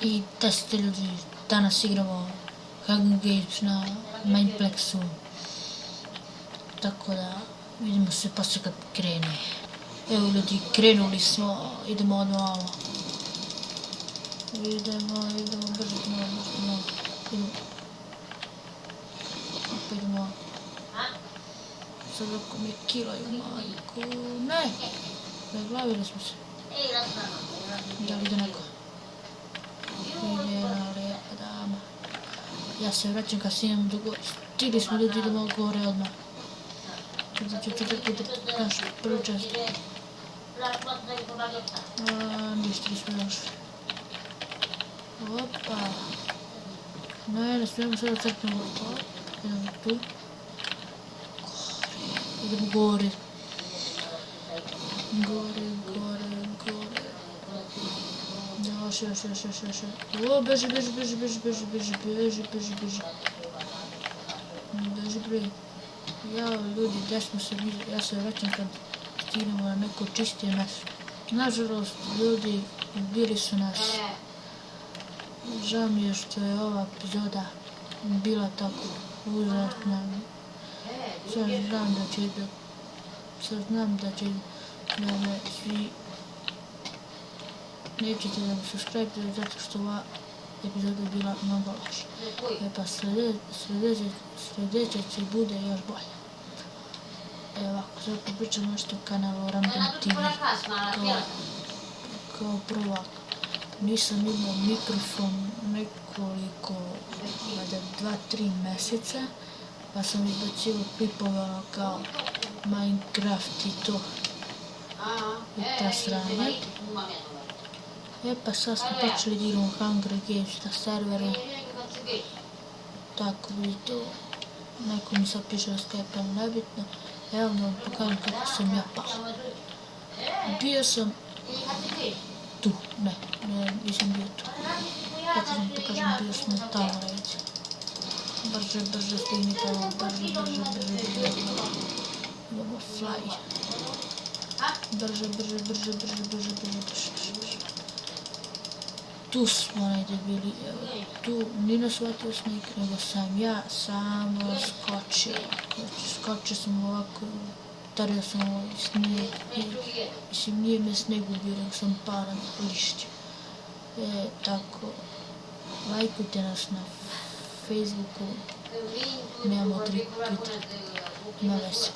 I 10 ljudi, danas igramo Hunger Games na Mineplexu. Tako da vidimo se poslije kad krene. Evo ljudi, krenuli smo, idemo odmah. Idemo, brzo, idemo. Sad ako mi kilaju, majku, ne! Zaglavili smo se. Da li ide neko? Ide na lijepa dama. Ja se vraćam kad snijem dugo. Stigli smo ljudi, idemo gore odmah. Ide naš prvi čast. Ništa nismo došli. Opa. Ne smijemo sada crknemo. Idemo tu. Idemo gore. Gore. Još. O, beži. Beži bre. Jao, ljudi, gdje smo se bili? Ja se vraćam kad stignemo na neko čistije mesto. Nažalost, ljudi ubili su nas. Žao mi je što je ova epizoda bila tako užasna. Sad znam da će me svi nećete da mi subscribe zato što ova epizoda je bila mnogo loša. Pa sljedeća će bude još bolje. Evo ovako, sad popričam nešto o kanalu Random TV. Kao prvo, nisam imao mikrofon nekoliko, 2-3 mjeseca, pa sam izbacivao klipove kao Minecraft i to. I ta sranja. Pa sad smo počeli da igramo Hunger Games na serveru. Tako vidite, neko mi sad piše o Skype, nebitno. Evo vam pokažem kako sam ja pao. Bio sam tu, nisam bio tu. Eto vam pokažem, bio sam tamo reći. Brže stigni tamo, brže. Idemo fly. Brže. Tu smo negdje bili, evo, tu nije nas shvatio snijeg, nego sam ja samo skočio. Skočio sam ovako, tario sam ovaj snijeg, mislim nije me snijeg ubio, nego sam pao na lišće. Tako, lajkujte nas na Facebooku, nemamo Twitter, ima veze.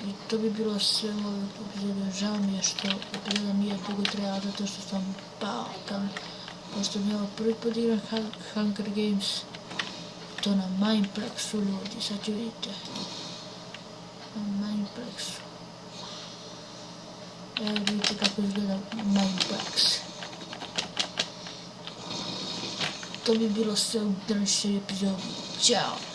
I to bi bilo sve u ovoj epizodi. Žao mi je što epizoda nije dugo trajala zato što sam pao tamo. Pošto mi je ovo prvi put igram Hunger Games. To na Mineplexu ljudi, sad ću vidite. Na Mineplexu. Evo vidite kako izgleda Mineplex. To bi bilo sve u današnjoj epizodi. Ćao!